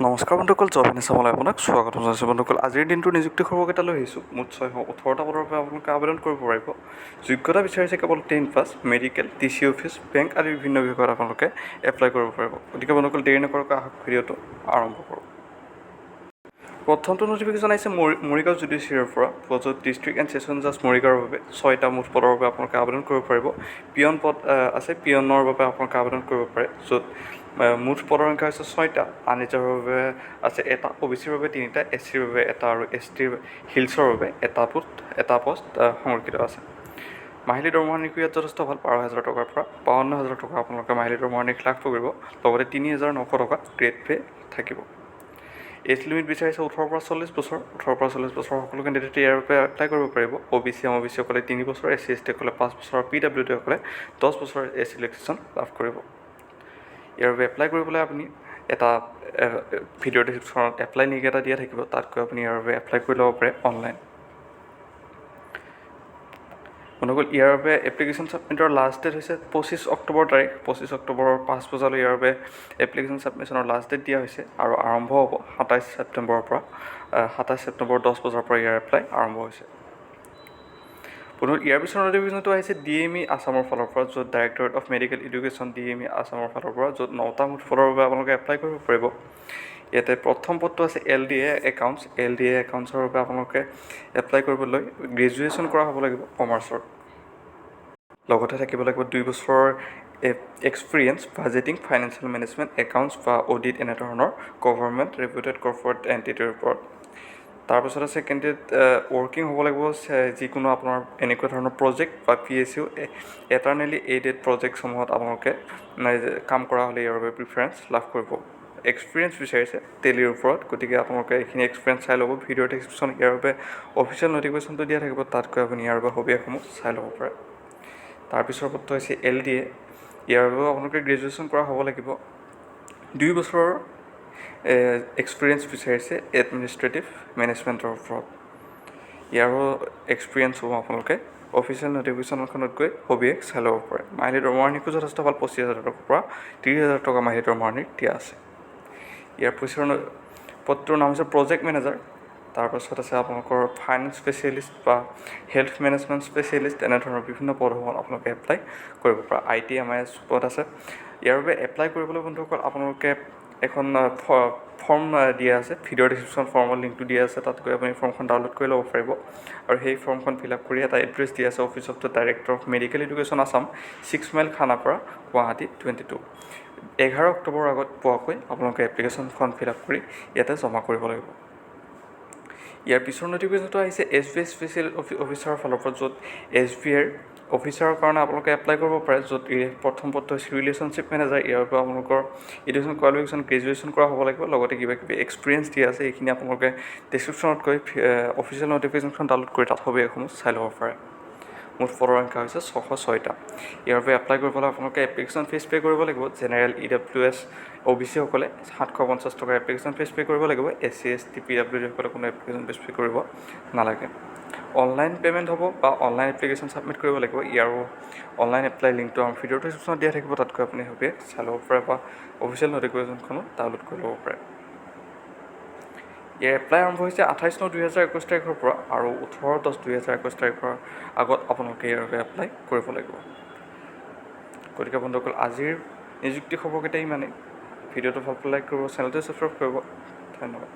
নমস্কাৰ বন্ধুসকল, job in আছামলৈ আপোনাক স্বাগতম জনাইছোঁ। বন্ধুসকল, আজিৰ দিনটোৰ নিযুক্তি খবৰকেইটা লৈ আহিছোঁ। মুঠ 618টা পদৰ বাবে আপোনালোকে আবেদন কৰিব পাৰিব। যোগ্যতা বিচাৰিছে কেৱল 10 pass, medical, DC office, bank আদি বিভিন্ন বিভাগত আপোনালোকে এপ্লাই কৰিব পাৰিব। গতিকে বন্ধুসকল, দেৰি নকৰাকৈ আহক, ভিডিঅ'টো আৰম্ভ কৰোঁ। প্ৰথমটো নটিফিকেশ্যন আহিছে মৰিগাঁও জুডিচিয়াৰীৰ পৰা, য'ত ডিষ্ট্ৰিক্ট এণ্ড ছেছন জাজ মৰিগাঁৱৰ বাবে ছয়টা মুঠ পদৰ বাবে আপোনালোকে আবেদন কৰিব পাৰিব। পিয়ন পদ আছে, পিয়নৰ বাবে আপোনালোকে আবেদন কৰিব পাৰে, য'ত মুঠ পদৰ সংখ্যা হৈছে ছয়টা। আনৰিজাৰ্ভৰ বাবে আছে এটা, অ' বি চিৰ বাবে তিনিটা, এছ চিৰ বাবে এটা আৰু এছ টিৰ হিলছৰ বাবে এটা পষ্ট সংৰক্ষিত আছে। মাহিলী দৰমহা নিৰিখ ইয়াত যথেষ্ট ভাল, 12,000 টকাৰ পৰা 52,000 টকা আপোনালোকে মাহিলী দৰমহা নিৰিখ লাভ কৰিব। লগতে 3,900 টকা গ্ৰেড পে' থাকিব। এজ লিমিট বিচাৰিছে 18ৰ পৰা 40 বছৰ। 18ৰ পৰা 40 বছৰ সকলো কেণ্ডিডেটে ইয়াৰ বাবে এপ্লাই কৰিব পাৰিব। অ' বি চি, এম অ' বি চিসকলে 3 বছৰ, এছ চি, এছ টিসকলে 5 বছৰ আৰু পি ডাব্লিউ ডিসকলে 10 বছৰ এজ ৰিলেক্সেশ্যন লাভ কৰিব। ইয়াৰ বাবে এপ্লাই কৰিবলৈ আপুনি এটা ভিডিঅ' ডিছক্ৰিপশ্যনত এপ্লাই লিংক এটা দিয়া থাকিব, তাত গৈ আপুনি ইয়াৰ বাবে এপ্লাই কৰি ল'ব পাৰে অনলাইন। বন্ধুসকল, ইয়াৰ বাবে এপ্লিকেশ্যন ছাবমিটৰ লাষ্ট ডেট হৈছে 25 অক্টোবৰ তাৰিখ। 25 অক্টোবৰৰ 5 বজালৈ ইয়াৰ বাবে এপ্লিকেশ্যন ছাবমিশ্যনৰ লাষ্ট ডেট দিয়া হৈছে আৰু আৰম্ভ হ'ব 27 ছেপ্টেম্বৰৰ পৰা। 27 ছেপ্টেম্বৰ 10 বজাৰ পৰা ইয়াৰ এপ্লাই আৰম্ভ হৈছে। বন্ধু, ইয়াৰ পিছৰ নটিফিকেশ্যনটো আহিছে ডি এম ই আছামৰ ফালৰ পৰা, য'ত directorate of medical education, DME আছামৰ ফালৰ পৰা, য'ত নটা মুঠ পদৰ বাবে আপোনালোকে এপ্লাই কৰিব পাৰিব। ইয়াতে প্ৰথম পদটো আছে L D A accounts. L D A একাউণ্টছৰ বাবে আপোনালোকে এপ্লাই কৰিবলৈ গ্ৰেজুৱেশ্যন কৰা হ'ব লাগিব কমাৰ্চৰ, লগতে থাকিব লাগিব 2 বছৰৰ experience budgeting, financial management, accounts বা অডিট এনেধৰণৰ গভৰ্ণমেণ্ট ৰেপুটেড কৰ্পৰেট এণ্টিটিৰ ওপৰত। তাৰপাছত আছে কেণ্ডিডেট ৱৰ্কিং হ'ব লাগিব যিকোনো আপোনাৰ এনেকুৱা ধৰণৰ প্ৰজেক্ট বা পিএছইউ এক্সটাৰ্নেলি এইডেড প্ৰজেক্টসমূহত আপোনালোকে কাম কৰা হ'লে ইয়াৰ বাবে প্ৰিফাৰেঞ্চ লাভ কৰিব। এক্সপিৰিয়েঞ্চ বিচাৰিছে টেলিৰ ওপৰত, গতিকে আপোনালোকে এইখিনি এক্সপিৰিয়েঞ্চ চাই ল'ব। ভিডিঅ'ৰ ডেছক্ৰিপশ্যন ইয়াৰ বাবে অফিচিয়েল নটিফিকেশ্যনটো দিয়া থাকিব, তাত গৈ আপুনি ইয়াৰ বাবে সবিশেষসমূহ চাই ল'ব পাৰে। তাৰপিছৰ পদটো হৈছে এল ডি এ। ইয়াৰ বাবেও আপোনালোকে গ্ৰেজুৱেশ্যন কৰা হ'ব লাগিব। 2 বছৰৰ এক্সপিৰিয়েঞ্চ বিচাৰিছে এডমিনিষ্ট্ৰেটিভ মেনেজমেণ্টৰ ওপৰত। ইয়াৰো এক্সপিৰিয়েঞ্চসমূহ আপোনালোকে অফিচিয়েল নটিফিকেশ্যনখনত গৈ সবিশেষ চাই ল'ব পাৰে। মাহিলী দৰমহাৰ নিৰিখো যথেষ্ট ভাল, 25,000 টকাৰ পৰা 30,000 টকা মাহিলী দৰমহাৰ নিৰিখ দিয়া আছে। ইয়াৰ পিছৰ পদটোৰ নাম হৈছে প্ৰজেক্ট মেনেজাৰ। তাৰপাছত আছে আপোনালোকৰ ফাইনেন্স স্পেচিয়েলিষ্ট বা হেল্থ মেনেজমেণ্ট স্পেচিয়েলিষ্ট, এনেধৰণৰ বিভিন্ন পদসমূহত আপোনালোকে এপ্লাই কৰিব পাৰে। I T, M I S পদ আছে। ইয়াৰ বাবে এপ্লাই কৰিবলৈ বন্ধুসকল, আপোনালোকে এখন ফৰ্ম দিয়া আছে, ভিডিঅ' ডিছক্ৰিপশ্যন ফৰ্মৰ লিংকটো দিয়া আছে, তাত গৈ আপুনি ফৰ্মখন ডাউনলোড কৰি ল'ব পাৰিব। আৰু সেই ফৰ্মখন ফিল আপ কৰি এটা এড্ৰেছ দিয়া আছে, Office of the Director of Medical Education, Assam, 6 Mile, Khanapara, Guwahati 22। 11 অক্টোবৰৰ আগত পোৱাকৈ আপোনালোকে এপ্লিকেশ্যনখন ফিল আপ কৰি ইয়াতে জমা কৰিব লাগিব। ইয়াৰ পিছৰ নটিফিকেশ্যনটো আহিছে এছ বি আই স্পেচিয়েল অফিচাৰৰ ফালৰ পৰা, য'ত এছ বি আইৰ অফিচাৰৰ কাৰণে আপোনালোকে এপ্লাই কৰিব পাৰে, য'ত প্ৰথম পদটো হৈছে ৰিলেশ্যনশ্বিপ মেনেজাৰ। ইয়াৰ পৰা আপোনালোকৰ এডুকেশ্যন কোৱালিফিকেশ্যন গ্ৰেজুৱেশ্যন কৰা হ'ব লাগিব, লগতে কিবা কিবি এক্সপিৰিয়েঞ্চ দিয়া আছে। এইখিনি আপোনালোকে ডেছক্ৰিপশ্যনত গৈ অফিচিয়েল নটিফিকেশ্যনখন ডাউনলোড কৰি তাত সবিশেষসমূহ চাই ল'ব পাৰে। মুঠ পদৰ সংখ্যা হৈছে 606টা। ইয়াৰ বাবে এপ্লাই কৰিবলৈ আপোনালোকে এপ্লিকেশ্যন ফিজ পে' কৰিব লাগিব। General, E W S, O' B চিসকলে 750 টকাৰ এপ্লিকেশ্যন ফিজ পে' কৰিব লাগিব। S C, S T, P W ডিসকলে কোনো এপ্লিকেশ্যন ফিজ পে' কৰিব নালাগে। অনলাইন পে'মেণ্ট হ'ব বা অনলাইন এপ্লিকেশ্যন ছাবমিট কৰিব লাগিব। ইয়াৰো অনলাইন এপ্লাই লিংকটো আমাৰ ভিডিঅ'ৰ ডিছক্ৰিপশ্যনত দিয়া থাকিব, তাত গৈ আপুনি সবিশেষ চাই ল'ব পাৰে বা অফিচিয়েল নটিফিকেশ্যনখনো ডাউনলোড কৰি ল'ব পাৰে। ইয়াৰ এপ্লাই আৰম্ভ হৈছে 28/9/2021 তাৰিখৰ পৰা আৰু 18/10/2021 তাৰিখৰ আগত আপোনালোকে ইয়াৰ বাবে এপ্লাই কৰিব লাগিব। গতিকে বন্ধুসকল, আজিৰ নিযুক্তি খবৰকেইটা ইমানেই। ভিডিঅ'টো ভাল পালে লাইক কৰিব, চেনেলটো ছাবস্ক্ৰাইব কৰিব। ধন্যবাদ।